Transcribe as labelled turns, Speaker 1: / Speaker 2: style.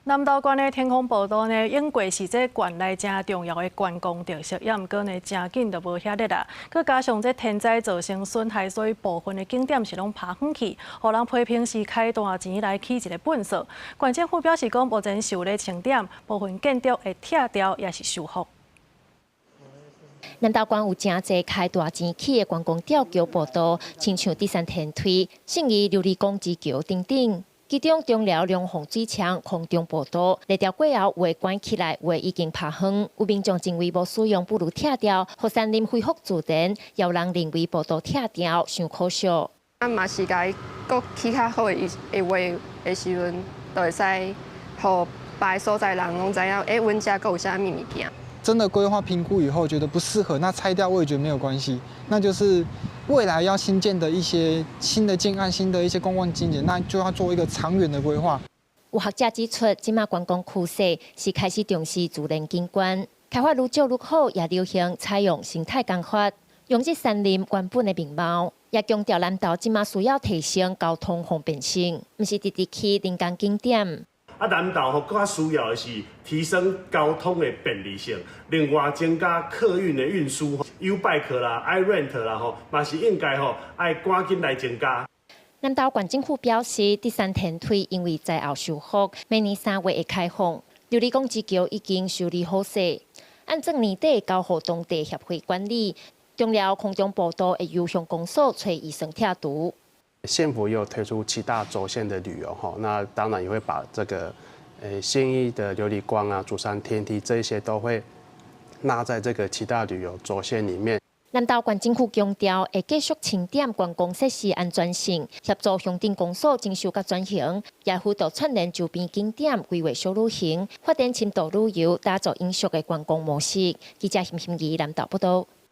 Speaker 1: 南投縣的天空步道呢，永過是這縣內誠重要的觀光特色，也毋過呢，誠緊就無遐熱啦。閣加上這天災造成損害，所以部分的景點是攏拍遠去，予人批評是開大錢來起一个糞埽。縣政府表示講，目前受咧清點，部分建築會拆掉，抑是修復。
Speaker 2: 南投縣有誠濟開大錢起的觀光吊橋步道，親像竹山天梯、信義琉璃光之橋等等。其中中寮龍鳳水牆空中步道，拆掉過後有的關起來，有的已經拍遠。有民眾認為無使用，不如拆掉，予山林恢復自然。也有人認為步道拆掉傷可惜。
Speaker 3: 啊嘛是共伊閣起較好的的話的時陣，就會使予別个所在人攏知影，欸，阮遮閣有啥物物件。
Speaker 4: 真的規劃評估以後覺得不適合，那拆掉我也覺得沒有關係。那就是未來要新建的一些新的建案、新的一些觀光景點，那就要做一個長遠的規劃。
Speaker 2: 有學者指出，這馬觀光趨勢是開始重視自然景觀，開發愈少愈好，也流行採用生態工法，用這山林原本的面貌。也強調南投這馬需要提升交通方便性，毋是直直起人工景點。
Speaker 5: 啊，南投吼閣較需要的是提升交通的便利性，另外增加客運的運輸，YouBike 啦、iRent 啦吼，嘛是應該吼愛趕緊來增加。
Speaker 2: 南投縣政府表示，竹山天梯因為災後修復，明年3月會開放。琉璃光之橋已經修理好勢，按算年底交予當地協會管理。中寮空中步道會由鄉公所揣醫生拆除。
Speaker 6: 縣府也有推出七大軸線的旅遊，哈，那當然也會把這個，信義的琉璃光啊、竹山天梯這些都會納在這個七大旅遊軸線裡面。
Speaker 2: 南投縣政府強調，會繼續清點觀光設施安全性，協助鄉鎮公所整修佮轉型，也輔導串聯周邊景點規劃小旅行，發展深度旅遊，打造永續的觀光模式。記者邢心怡南投報道。